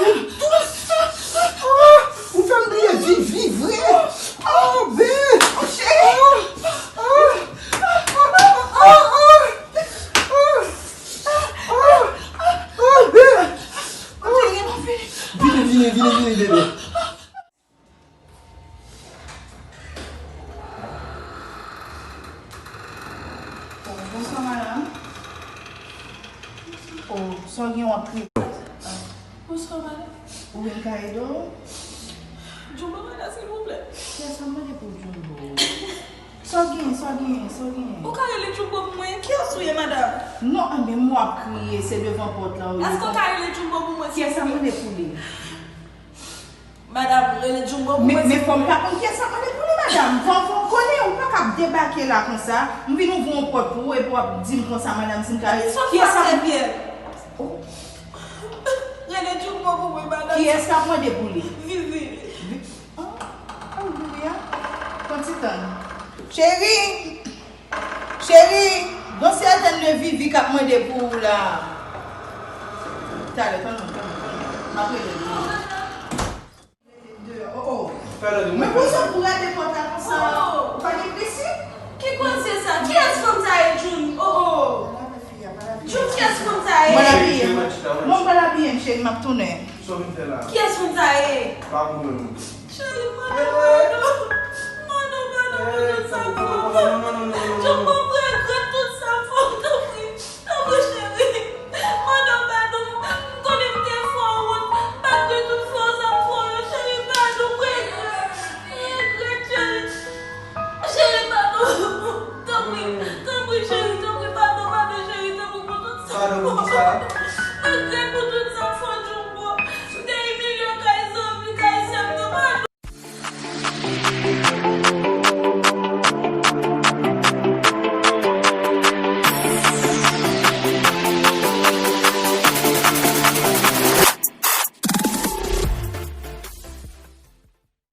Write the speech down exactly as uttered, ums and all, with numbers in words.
Ou dous. Ah, ou fè m bliye Vivi vre. Oh, ben. Oh, cheri. Ah, ah, ben. Vini, vini, vini, vini, bebe. Oh, bonswa, madanm. Oh, sa w gen w ap kriye? Bonswa, madanm. Ou vin ka ede w? Jumbo pa la, silvouplè. Kiyès ap mande pou Jumbo? Sa w gen, sa w gen, sa w gen? Ou ka rele Jumbo pou mwen? Kiyès ou ye, madanm? Non, anben, m wè w ap kriye, se devan pòt la w ye. Èske w ka rele Jumbo pou mwen, silvouplè? Kiyès ap mande pou li? Madanm, rele Jumbo pou mwen, silvouplè. Men, men fò m ta konn kiyès ap mande pou li, madanm. Fò, fò m konnen, ou pa kab debake la konsa. M vin ouvri yon pòt pou ou epi w ap di m konsa, madanm, si m ka. Kiyès ap... Oh. Rele Jumbo pou mwen, madanm. Kiyès k ap mande pou li? Vivi. Vi-, oh, alelouya. Pran ti tan. Cheri! Cheri, gon sètèn de Vivi k ap mande pou ou la. Talè, tann mwen, tann mwen, tann mwen. M ap rele l. Oh, oh. Men pou sa w pou rete pòt la konsa, ou pa gen prensip? Ki koze sa? Kiyès fanm sa ye, Jun? Oh, oh. Jun, kiyès fanm sa ye? Mwen abiye. Mwen pral abiye m, cheri, m ap tounen. Sa w vin fè la? Kiyès fanm sa ye? Pa pou mwen menm. Cheri, mande padon. Mande padon pou tout sa m fè w. Jumbo, m regrèt tout sa m fè w. Tanpri, tanpri, cheri. Mande padon. M konnen m te fè w wont. Malgre tout fè w sa m fè w yo, cheri, padon. M regrèt. M regrèt, cheri. Cheri, padon. Tanpri, tanpri, cheri, tanpri, padon, padon, cheri, tanpri pou tout sa m fè w. Padon pou kisa? M regrèt pou tout